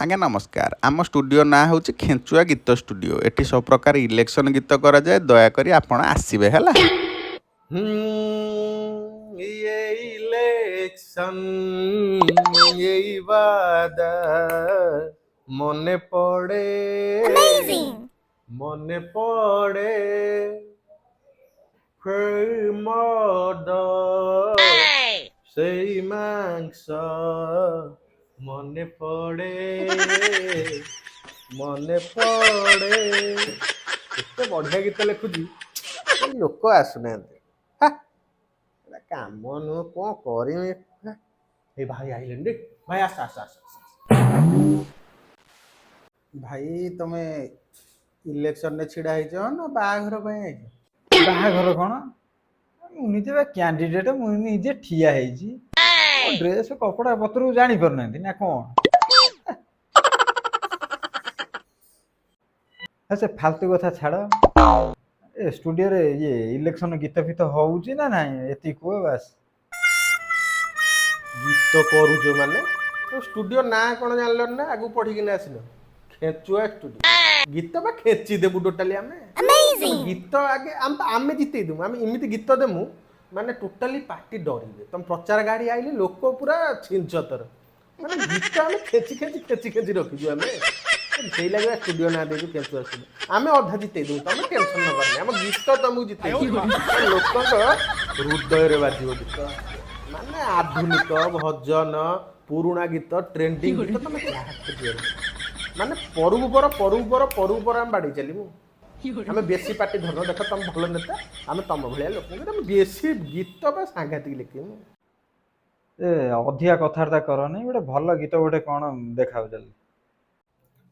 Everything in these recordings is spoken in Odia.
ଆଜ୍ଞା ନମସ୍କାର। ଆମ ଷ୍ଟୁଡ଼ିଓ ନାଁ ହେଉଛି ଖେଞ୍ଚୁଆ ଗୀତ ଷ୍ଟୁଡ଼ିଓ। ଏଠି ସବୁ ପ୍ରକାର ଇଲେକ୍ସନ୍ ଗୀତ କରାଯାଏ। ଦୟାକରି ଆପଣ ଆସିବେ ହେଲା। ଇଏ ଇଲେକ୍ସନ, ଏଇ ବାଦା ମନେ ପଡେ, ମନେ ପଡେ, ସେଇ ମଦ, ସେଇ ମାଂସ ମନେ ପଡେ, ମନେ ପଡେ। କେତେ ବଢିଆ ଗୀତ ଲେଖୁଛି, ଏଇ ଲୋକ ଆସୁନାହାନ୍ତି। ହା, ଏଟା କାମ ନୁହଁ, କଣ କରିମି? ହା, ଏଇ ଭାଇ ଆଇଲେଣି ରେ। ଭାଇ, ଆସ ଆସ ଆସ ଆସ। ଭାଇ, ତମେ ଇଲେକ୍ସନରେ ଛିଡା ହେଇଛ ନା ବାହାଘର ପାଇଁ ଆଇଛ? ବାହାଘର କଣ, ମୁଁ ନିଜେ ବା କ୍ୟାଣ୍ଡିଡେଟ୍। ମୁଁ ନିଜେ ଠିଆ ହେଇଛି। ଡ୍ରେସ କପଡ଼ା ପତ୍ରକୁ ଜାଣି ପାରୁନାହାନ୍ତି ନା କଣ? ହେ, ସେ ଫାଲତୁ କଥା ଛାଡ଼। ଏ ଷ୍ଟୁଡିଓରେ ଇଏ ଇଲେକ୍ସନ ଗୀତ ଫିତ ହଉଛି ନା ନାଇଁ, ଏତିକି କୁହ ବାସ୍। ଗୀତ କରୁଛ ମାନେ ତମ ଷ୍ଟୁଡିଓ ନାଁ କଣ ଜାଣିଲନି ନା ଆଗକୁ ପଢିକିନା ଆସିଲ? ଖେଚୁଆ ଷ୍ଟୁଡିଓ। ଗୀତ ବା ଖେଚି ଦେବୁ ଟୋଟାଲି ଆମେ। ଗୀତ ଆଗେ ଆମେ ଜିତେଇ ଦେବୁ। ଆମେ ଏମିତି ଗୀତ ଦେମୁ, ମାନେ ଟୋଟାଲି ପାର୍ଟି ଡରିବେ। ତମ ପ୍ରଚାର ଗାଡି ଆଇଲେ ଲୋକ ପୁରା ଛିଞ୍ଚତର। ମାନେ ଗୀତ ଆମେ ଖେଚି ଖେଚି ଖେଚି ଖେଚି ରଖିଛୁ ଆମେ। ସେଇ ଲାଗି ଷ୍ଟୁଡିଓ ନାଁ ଦେଇଛୁ ଖେଚୁଆ ଷ୍ଟୁଡିଓ। ଆମେ ଅଧା ଜିତେଇ ଦେବୁ, ତମେ ଟେନସନ ନବାର ନାହିଁ। ଆମ ଗୀତ ତମକୁ ଜିତେଇ ଦେବୁ। ଲୋକଙ୍କ ହୃଦୟରେ ବାଜିବ ଗୀତ। ମାନେ ଆଧୁନିକ ଭଜନ, ପୁରୁଣା ଗୀତ, ଟ୍ରେଣ୍ଡିଂ ଗୀତ, ତମେ ଯାହା ଖୋଜିବ। ମାନେ ପରକୁ ପର, ପରକୁ ପର, ପରକୁ ପର ଆମେ ବାଡେଇ ଚାଲିବୁ। ଆମେ ବେଶୀ ପାଟି ଧରୁନ। ଦେଖ, ତମେ ଭଲ ନେତା, ଆମେ ତମ ଭଳିଆ ଲୋକଙ୍କୁ ଆମେ ବେଶୀ ଗୀତ ବା ସାଂଘାତିକ ଲେଖିବୁ। ଏ, ଅଧିକା କଥାବାର୍ତ୍ତା କରନି। ଗୋଟେ ଭଲ ଗୀତ ଗୋଟେ କଣ ଦେଖାଅ ଜଲ୍ଦି।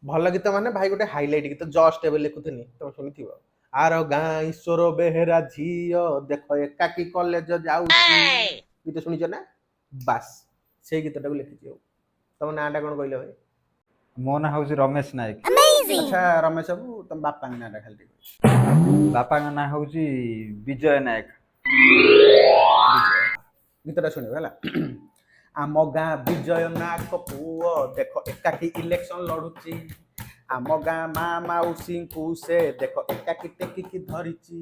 ଭଲ ଗୀତ ମାନେ ଭାଇ, ଗୋଟେ ହାଇଲାଇଟ ଗୀତ ଜଷ୍ଟ ଏବେ ଲେଖୁଥିନି, ତମେ ଶୁଣିଥିବ। ଆର ଗାଁ ଈଶ୍ୱର ବେହେରା ଝିଅ ଦେଖ ଏକାକି କଲେଜ ଯାଉଛି, ଗୀତ ଶୁଣିଛ ନା? ବାସ୍, ସେଇ ଗୀତଟାକୁ ଲେଖିଛି। ଆଉ ତମ ନାଁଟା କଣ କହିଲ ଭାଇ? ମୋ ନାଁ ହଉଛି ରମେଶ ନାୟକ। ଆଚ୍ଛା ରମେଶ ବାବୁ, ତମ ବାପାଙ୍କ ନାଁଟା ଖାଲି ଟିକେ କହିବ। ବାପାଙ୍କ ନାଁ ହଉଛି ବିଜୟ ନାୟକ। ଗୀତଟା ଶୁଣିବ ହେଲା। ଆମ ଗାଁ ବିଜୟ ନାୟକ ପୁଅ ଦେଖ ଏକାକି ଇଲେକ୍ସନ ଲଢୁଛି। ଆମ ଗାଁ ମା ମାଉସୀଙ୍କୁ ସେ ଦେଖ ଏକାକି ଟେକିକି ଧରିଛି।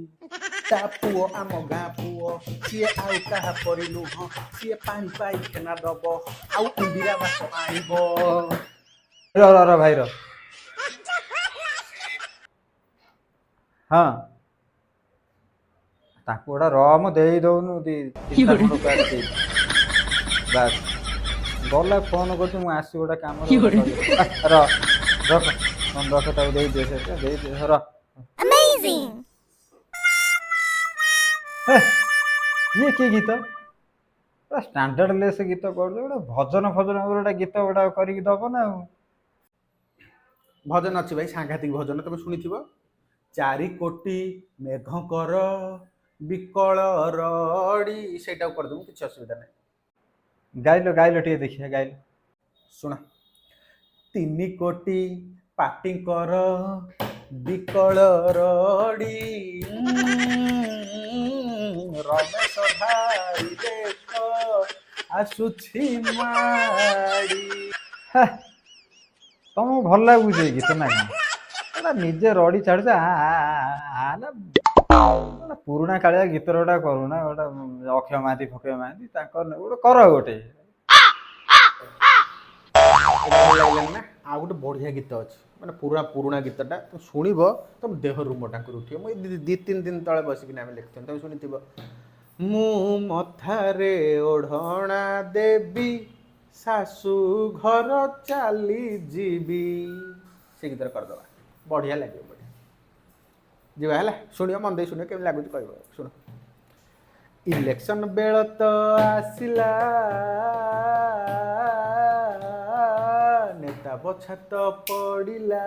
ତା ପୁଅ ଆମ ଗାଁ ପୁଅ, ସିଏ ଆଉ କାହା ପରି ନୁହଁ। ସିଏ ପାଣି ପାଇଖାନା ଦବ ଆଉ ଇନ୍ଦିରା ବାସ ଆଣିବ। ର ର ର ଭାଇ, ର। ହଁ, ତାକୁ ଗୋଟେ ରମ ଦେଇ ଦଉନୁ, ଦି ତିନିଟା ଖଣ୍ଡ ପ୍ୟାକ୍ ଦେଇ। ବାସ୍ ଗଲା। ଫୋନ କରୁଛି, ମୁଁ ଆସିବି ଗୋଟେ କାମରେ ଗୋଟେ କରିବି। ର, ରଖ ଫୋନ ରଖ। ତାକୁ ଦେଇଦିଅ, ସେଟା ଦେଇଦିଅ, ର। ହେ, ଇଏ କି ଗୀତ? ପୁରା ଷ୍ଟାଣ୍ଡାର୍ଡ ଲେସ୍ ଗୀତ କରୁଛ। ଗୋଟେ ଭଜନ ଫଜନ ଗୋଟେ ଗୀତ ଗୋଟେ କରିକି ଦବ ନା ଆଉ। ଭଜନ ଅଛି ଭାଇ, ସାଂଘାତିକ ଭଜନ, ତମେ ଶୁଣିଥିବ। 4 କୋଟି ମେଘଙ୍କର ବିକଳ ରଡ଼ି, ସେଇଟାକୁ କରିଦେବୁ, କିଛି ଅସୁବିଧା ନାହିଁ। ଗାଇଲ, ଗାଇଲ, ଟିକେ ଦେଖିବା, ଗାଇଲ। ଶୁଣ। 3 କୋଟି ପାଟିଙ୍କର ବିକଳ ରଡ଼ି, ରମେଶ ଭାଇ ଦେଖ ଆସୁଛି ମାଡ଼ି। ହେ, ତମକୁ ଭଲ ଲାଗୁଛି ଏ ଗୀତ ନା କଣ? ଏଟା ନିଜେ ରଡ଼ି ଛାଡୁଛ ଆ ଆ ଆ ଆ ନା। ଗୋଟେ ପୁରୁଣା କାଳିଆ ଗୀତର ଗୋଟେ କରୁନା। ଗୋଟେ ଅକ୍ଷୟ ମହାନ୍ତି ଫକ୍ଷୟ ମହାନ୍ତି ତାଙ୍କର ଗୋଟେ କର ଗୋଟେ। ଏଇଟା ଭଲ ଲାଗିଲାନି ନା? ଆଉ ଗୋଟେ ବଢିଆ ଗୀତ ଅଛି, ମାନେ ପୁରା ପୁରୁଣା ଗୀତଟା, ତମେ ଶୁଣିବ, ତମ ଦେହ ରୁମ ଟାଙ୍କୁରି ଉଠିବ। ମୁଁ ଏଇ 2-3 ଦିନ ତଳେ ବସିକିନା ଆମେ ଲେଖୁଥିଲୁ, ତମେ ଶୁଣିଥିବ। ମୁଁ ମଥାରେ ଓଢ଼ଣା ଦେବି, ଶାଶୁ ଘର ଚାଲି ଯିବି, ସେ ଗୀତରେ କରିଦେବା, ବଢିଆ ଲାଗିବ। ବଢିଆ ଯିବା ହେଲା। ଶୁଣିବ, ମନ ଦେଇ ଶୁଣିବ, କେମିତି ଲାଗୁଛି କହିବ। ଶୁଣ। ଇଲେକ୍ସନ ବେଳ ତ ଆସିଲା, ନେତା ବଛା ତ ପଡ଼ିଲା,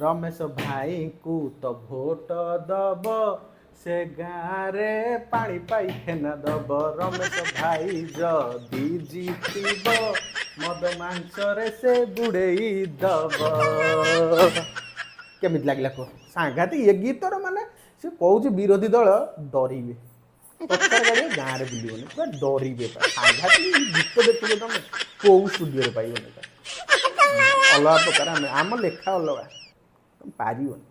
ରମେଶ ଭାଇଙ୍କୁ ତ ଭୋଟ ଦବ, ସେ ଗାଁରେ ପାଣି ପାଇଖାନା ଦବ। ରମେଶ ଭାଇ ଯଦି ଜିତିବ, ମଦ ମାଂସରେ ସେ ବୁଡ଼େଇ ଦବ। କେମିତି ଲାଗିଲା କୁହ? ସାଂଘାତିକ ଏ ଗୀତର। ମାନେ ସେ କହୁଛି ବିରୋଧୀ ଦଳ ଡରିବେ। ପ୍ରଚାର ଗାଡ଼ି ଗାଁରେ ବୁଲିବନି, ପୁରା ଡରିବେ ପା। ସାଂଘାତିକ ଗୀତ ଦେଖିବ ତମେ, କୋଉ ଷ୍ଟୁଡ଼ିଓରେ ପାଇବନି ଏଟା। ଅଲଗା ପ୍ରକାର ଆମେ, ଆମ ଲେଖା ଅଲଗା, ତମେ ପାରିବନି।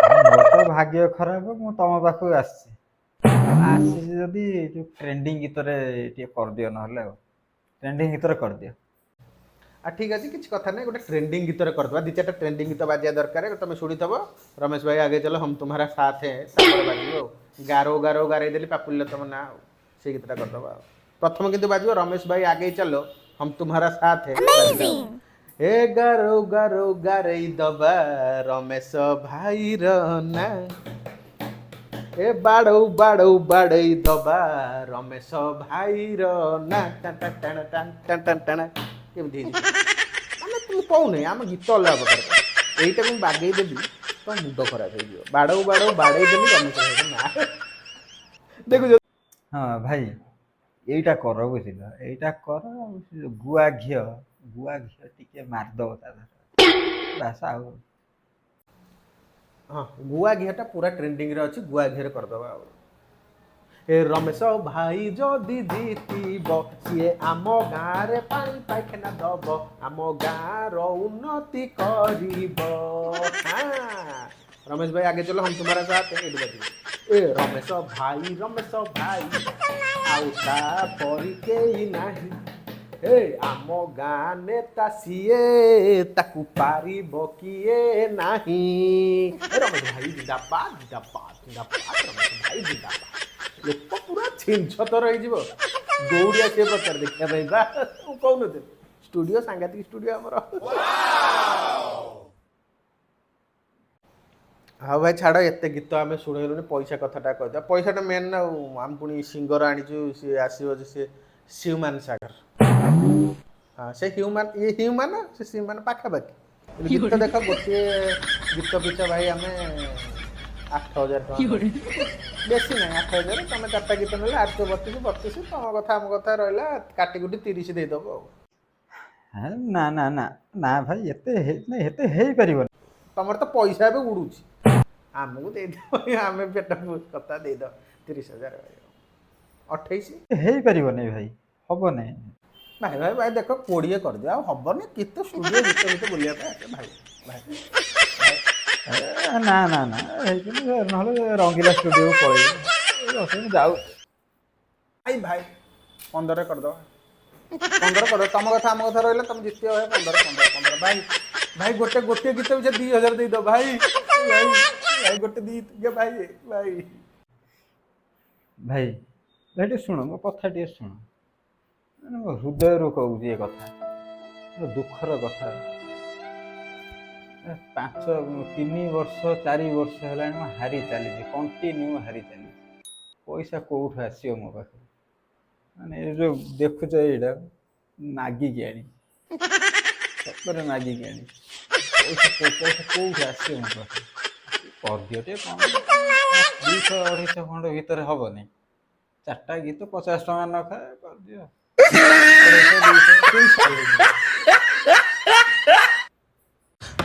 ମୋର ତ ଭାଗ୍ୟ ଖରାପ, ମୁଁ ତମ ପାଖକୁ ଆସିଛି। ଆସିଛି ଯଦି, ଯୋଉ ଟ୍ରେଣ୍ଡିଂ ଗୀତରେ ଟିକେ କରିଦିଅ, ନହେଲେ ଆଉ ଟ୍ରେଣ୍ଡିଂ ଗୀତରେ କରିଦିଅ। ଆଉ ଠିକ୍ ଅଛି, କିଛି କଥା ନାହିଁ, ଗୋଟେ ଟ୍ରେଣ୍ଡିଂ ଗୀତରେ କରିଦେବା। ଦୁଇ ଚାରିଟା ଟ୍ରେଣ୍ଡିଂ ଗୀତ ବାଜିବା ଦରକାର। ତମେ ଶୁଣିଥିବ, "रमेश भाई आगे चलो, हम तुम्हारा साथ है"। ତାପରେ ବାଜିବ ଆଉ ଗାରୋ ଗାରୋ ଗାରେଇ ଦେଲି ପାପୁଲିରେ ତମ ନାଁ, ଆଉ ସେଇ ଗୀତଟା କରିଦେବା। ଆଉ ପ୍ରଥମ କିନ୍ତୁ ବାଜିବ "रमेश भाई आगे चलो, हम तुम्हारा साथ है"। ଏ ଗାରୋ ଗାରୋ ଗାରେଇ ଦବା ରମେଶ ଭାଇର ନା, ଏ ବାଡ଼ଉ ବାଡ଼ଉ ବାଡ଼େଇ ଦବା ରମେଶ ଭାଇର ନା, ଟାଣ ଟାଣ ଟାଣ ଟାଣ ଟାଣ ଟାଣ। କେମିତି ହେଇଛି? ମାନେ ମୁଁ କହୁନି, ଆମ ଗୀତ ଅଲଗା ପ୍ରକାର। ଏଇଟାକୁ ମୁଁ ବାଗେଇ ଦେବି, ତ ମୁଣ୍ଡ ଖରାପ ହେଇଯିବ। ବାଡ଼ଉ ବାଡ଼ଉ ବାଡ଼େଇ ଦେଲି ରମେଶ ଭାଇର ନା, ଦେଖୁଛ? ହଁ ଭାଇ, ଏଇଟା କର, ବୁଝିଲ? ଏଇଟା କର। ଆଉ ସେ ଯୋଉ ଗୁଆ ଘିଅ, ଗୁଆ ଘିଅ ଟିକେ ମାରିଦବ ତା ଦେହରେ, ବାସ୍ ଆଉ। ହଁ, ଗୁଆ ଘିଅଟା ପୁରା ଟ୍ରେଣ୍ଡିଂରେ ଅଛି, ଗୁଆ ଘିଅରେ କରିଦେବା। ଆଉ ଏ ରମେଶ ଭାଇ ଯଦି ଜିତିବ, ସିଏ ଆମ ଗାଁରେ ପାଣି ପାଇଖାନା ଦବ, ଆମ ଗାଁର ଉନ୍ନତି କରିବ। ହଁ, "रमेश भाई आगे चलो, हम तुम्हारा साथ है", ଏଇଠି ବାଜିବ। ଏ ରମେଶ ଭାଇ, ରମେଶ ଭାଇ, ଆଉ ତା ପରି କେହି ନାହିଁ। ଏ ଆମ ଗାଁ ନେତା ସିଏ, ତାକୁ ପାରିବ କିଏ ନାହିଁ। ଏ ରମେଶ ଭାଇ ଜିନ୍ଦାବାଦ, ଜିନ୍ଦାବାଦ, ଜିନ୍ଦାବାଦ, ରମେଶ ଭାଇ ଜିନ୍ଦାବାଦ। ଲୋକ ପୁରା ଛିନଛତର ହେଇଯିବ, ଦୌଡ଼ି ଆସିବେ ପ୍ରଚାର ଦେଖିବା ପାଇଁ ବା। ମୁଁ କହୁନଥିଲି, ଷ୍ଟୁଡ଼ିଓ ସାଂଘାତିକ ଷ୍ଟୁଡ଼ିଓ ଆମର। ହଉ ଭାଇ, ଛାଡ଼, ଏତେ ଗୀତ ଆମେ ଶୁଣେଇଲୁଣି, ପଇସା କଥାଟା କହିଦେବା। ପଇସାଟା ମେନ୍ ନା। ଆଉ ଆମେ ପୁଣି ସିଙ୍ଗର ଆଣିଛୁ, ସିଏ ଆସିବ ଯେ ସିଏ ହ୍ୟୁମାନ ସାଗର। ହଁ, ସେ ହ୍ୟୁମାନ, ଇଏ ହ୍ୟୁମାନ, ସେ ହ୍ୟୁମାନ ପାଖାପାଖି। କିନ୍ତୁ ଗୀତ ଦେଖ, ଗୋଟିଏ ଗୀତ ପିଛା ଭାଇ ଆମେ 8,000 ଟଙ୍କା ନଉ। ବେଶୀ ନାହିଁ, 8,000। ତମେ ଚାରିଟା ଗୀତ ନେଲେ 8 32, 32, ତମ କଥା ଆମ କଥା ରହିଲା, କାଟି କୁଟି 30 ଦେଇଦେବ ଆଉ। ହଁ, ନା ନା ନା ନା ଭାଇ, ଏତେ ନାଇଁ, ଏତେ ହେଇପାରିବନି। ତମର ତ ପଇସା ଏବେ ଉଡୁଛି, ଆମକୁ ଦେଇଦେବ, ଆମେ ପେଟ କଥା ଦେଇଦେବ। 30,000 ଭାଇ, 28। ହେଇପାରିବନି ଭାଇ, ହବ ନାହିଁ। ଭାଇ ଭାଇ ଭାଇ, ଦେଖ, 20 କରିଦିଅ, ଆଉ ହବନି। କେତେ ଷ୍ଟୁଡ଼ିଓ ଗୀତ ଗୀତ ବୁଲିବା ପାଇଁ ଆସେ ଭାଇ, ଭାଇ। ଏ, ନା ନା ନା, ହେଇପାରିବନି। ନହେଲେ ରଙ୍ଗିଲା ଷ୍ଟୁଡ଼ିଓକୁ ପଳେଇବି। ଏ ଅସୁବିଧା ଯାଉଛି। ଭାଇ ଭାଇ, 15 କରିଦେବା, 15 କରିଦେବା। ତମ କଥା ଆମ କଥା ରହିଲା, ତମେ ଜିତିବ ଭାଇ। 15, 15, 15। ଭାଇ ଭାଇ, ଗୋଟେ ଗୋଟିଏ ଗୀତ ପିଛା 2,000 ଦେଇଦେବ। ଭାଇ ଭାଇ ଭାଇ, ଗୋଟେ ଦି ଭାଇ ଭାଇ। ଭାଇ ଭାଇ, ଟିକେ ଶୁଣ, ମୋ କଥା ଟିକେ ଶୁଣ। ମାନେ ମୋ ହୃଦୟରୁ କହୁଛି ଏ କଥା, ମୋ ଦୁଃଖର କଥା। ଏ 5 3 ବର୍ଷ 4 ବର୍ଷ ହେଲାଣି ମୁଁ ହାରି ଚାଲିଛି, କଣ୍ଟିନ୍ୟୁ ହାରି ଚାଲିଛି। ପଇସା କୋଉଠୁ ଆସିବ ମୋ ପାଖକୁ? ମାନେ ଏ ଯୋଉ ଦେଖୁଛ, ଏଇଟା ମାଗିକି ଆଣି, ସତରେ ମାଗିକି ଆଣି। ପଇସା କୋଉଠୁ ଆସିବ ମୋ ପାଖକୁ? କରିଦିଅ ଟିକେ କଣ, 200 250 ଖଣ୍ଡ ଭିତରେ ହବନି? ଚାରିଟା ଗୀତ 50 ଟଙ୍କା ଲେଖା କରିଦିଅ, 250, 200, 300।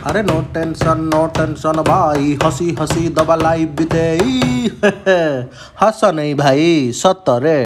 ଆରେ ନୋ ଟେନସନ୍, ନୋ ଟେନସନ୍ ଭାଇ, ହସି ହସି ଦବା ଲାଇଫ୍ ବିତେଇ। ହସ ନେଇ ଭାଇ, ସତରେ।